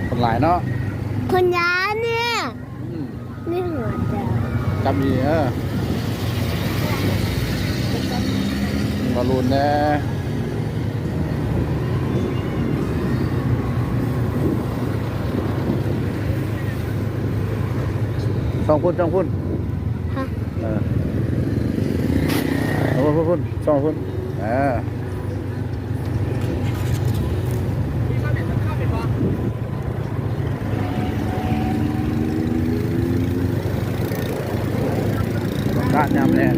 ຄົນຫຼາຍເນາະ ຄົນຫຼາຍເນຍ. ອືມ ນີ້ຫົວໃຈ ຈັບດີ ເອີ ບາລູນແດ່ ສອງພຸ້ນ ສອງພຸ້ນ ຮະ ເອີ ເອົາພຸ້ນ ສອງພຸ້ນ ເອີ. ອາກາດຍາມແລງ